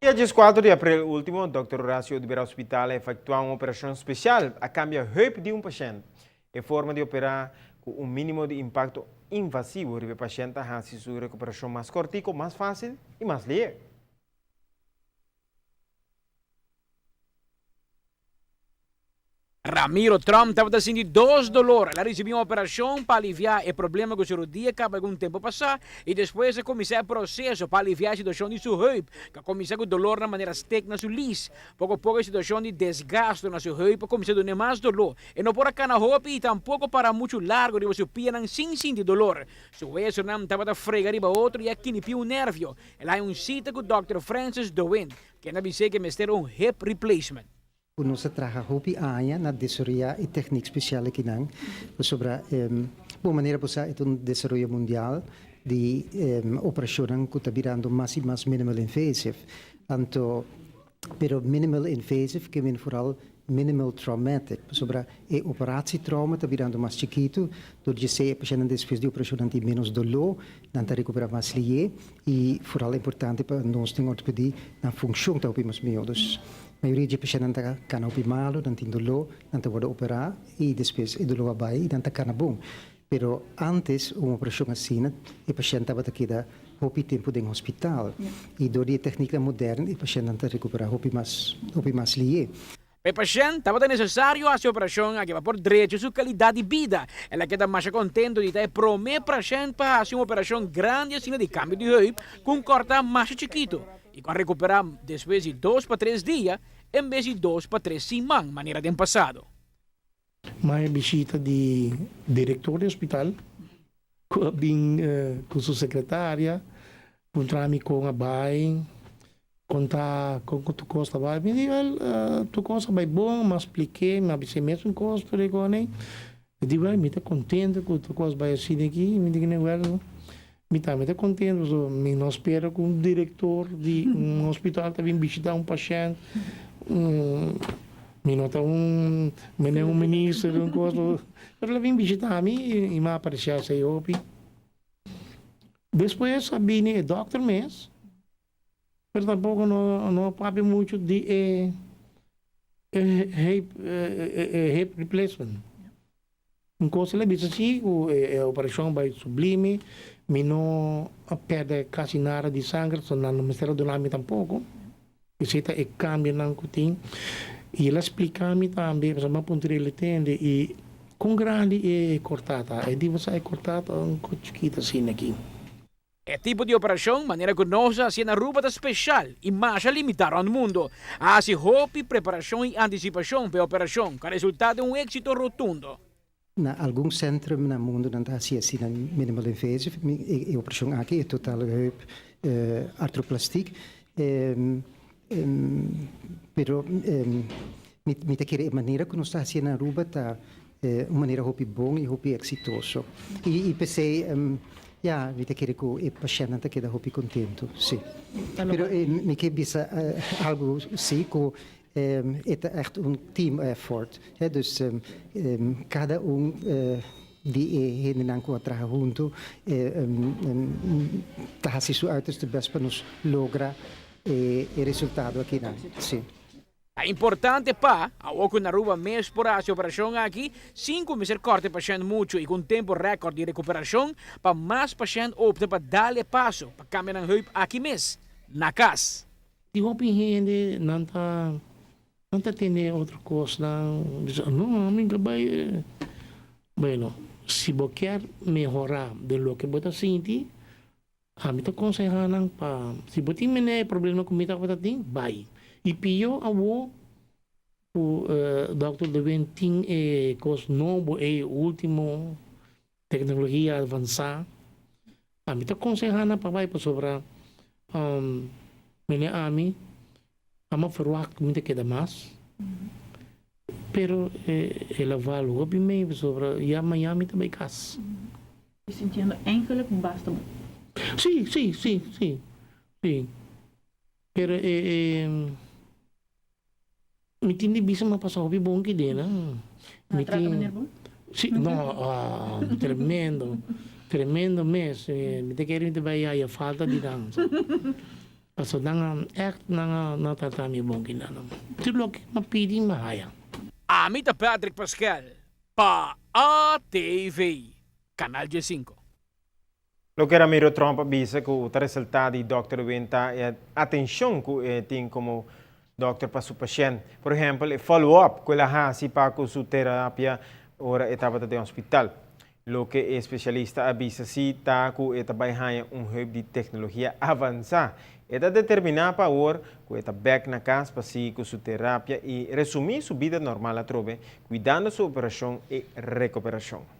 Dia dieskuater di april ultimo, Dòkter Horacio Oduber Hospital a efektuá un operashon spesial, a kambia heup di un pashènt. E forma di operá ku un mínimo di impakto invasivo riba e pashènt ta hasi su rekuperashon mas kòrtiku, mas fásil i mas lihe. Ramiro Trump tabata sinti dos dolor. El a ricibi un operacion pa alivia e problema cu su rodia caba algun tempo pasa y despues a cuminsa e proceso pa alivia e situacion di su heup cu a cuminsa cu dolornan manera stek na su lis. Poco poco e situacion di desgasto na su heup a cuminsa dun'e mas dolor. E no por a cana hopi y tampoco para mucho largo riba su pianan sin sinti dolor. Su huesonan tabata frega riba otro y a kinipi un nervio. El a haña un cita cu Dòkter Francis Dewin, ken a bis'é cu e mester un hip replacement. Ku nos a traha hopi aña na desaroyá e teknik spesial akinan, pasobra bon manera bo sa e ta un desaroyo mundial di operashonnan ku ta birando mas i mas minimal invasive. Anto, pero minimal invasive ke men foral minimal traumatic, pasobra e operatie trauma ta birando mas chikitu, dor di esei e pashentnan despues di operashonnan tin ménos doló, nan ta rekuperá mas lié i foral importante pa nos den ortopedí nan funshon ta hopi mas mihó. Dus Mayoria dje pashentnan ta kana hopi malu, nan tin doló, nan ta wòrdu operá i despues e doló a bai i nan ta kana bon. Pero ántes un operashon asina e pashènt tabata keda hopi tempu den hospital i dor di e tèkniknan modèrn e pashèntnan ta rekuperá hopi mas hopi mas lié. Pa e pashènt tabata nesesario hasi operashon aki pa por drecha su kalidat di bida. El a keda masha kontentu di ta e promé prashènt pa hasi un operashon grandi asina di kambio di heup ku un kòrtá masha chikitu. I ku a rekuperá despues di dos pa tres dia en bes di dos pa tres siman manera den pasado. Mai e bishita di direktor di hospital ku a bin ku su sekretaria puntra mi kon a bai, kon ta kon ku tur kos ta bai. Mi di wèl tur kos a bai bon, mi a splik'é, mi a bis'é mesun kos tur e kos ei. Mi di wèl mi ta kontento ku tur kos bai asina aki, mi di wèl Mi tambe ta contento pasobra mi no spera cu un director di un hospital ta bin bishita un pashent. Mi no ta un mene un minister un cos pero el a bin bishita mi y mi a aprecia esey hopi. Despues a bini e dokter mes pero tampoco no a papia mucho di e hip replacement. Un kos el a bisa si ku e operashon bai sublime, mi no a pèrdè kasi nada di sanger, so nan no mester a duna mi tampoko. Esei ta e kambionan ku tin. I el a splika mi tambe, pasobra mi a puntra el e tende i kon grandi e kortá ta. E di, Bo sa e kortá ta un kos chikito asina aki. E tipo di operashon manera ku nos a hasi na Aruba ta speshal i masha limitá rònt mundu. A hasi hopi preparashon i antisipashon pa e operashon ku a resultá den un éksito rotundo. Na algun sentrum na mundu nan ta hasi asina minimal invasive e operashon aki, e total heup artroplastiek. Pero mi ta kere e manera ku nos ta hasié na Aruba ta un manera hopi bon i hopi eksitoso. I p'esei ya mi ta kere ku e pashèntnan ta keda hopi kontentu, sí. Pero mi ke bisa algu sí ku e ta ègt un team effort, hè, dus kada un di e hendenan ku a traha huntu ta hasi su uiterste best pa nos logra e resultado akinan, sí. Ta importante pa, awor ku na Aruba mes por hasi operashon aki, sin ku mester kòrta e pashènt muchu i ku un tempu rèkòrt di rekuperashon, pa mas pashènt opta pa dal e paso pa kambia nan heup aki mes, na kas. Tin hopi hende nan ta nan ta tende otro kosnan, bisa no ami ka bai bueno si bo kier mehora den loke bo ta sinti Ami ta konsehá nan pa si bo tin mene e problema ku mi tabata tin, bai. I pió awor ku dòkter Lewin tin e kos nobo ei, último teknologia avansá. Ami ta konsehá nan pa bai pasobra mene ami a ferwagt ku mi ta keda mas, pero el a val hopi mei pasobra ya mañan mi ta bai kas. Mi sintiendo eigenlijk basta bon. Sí, sí, sí, sí, sí. Pero e, e, mi tin di bisa mi a pasa hopi bon ki den, nan. Mi trata meneer bon? Sí, no, ah, tremendo, tremendo mes. Mi ta kere mi ta bai haya falta di nan. Paso nan a echt nan a nan a trata mi bon kinan. Tur loke m'a pidi m'a haya. Ami ta Patrick Paskel pa ATV, Canal 15. Loke Ramiro Tromp a bisa cu ta resalta di Dòkter Win ta e atencion cu e tin como dokter pa su pashent. Por ehempel, e follow-up cu el a haci pa cu su terapia ora e tabata den hospital. Loke e specialista a bisa si ta cu e ta bay haña un heup di tecnologia avansa. E ta determina pa awor cu e ta bek na cas pa sigui cu su terapia y resumi su bida normal atrobe, cuidando su operacion y recuperacion.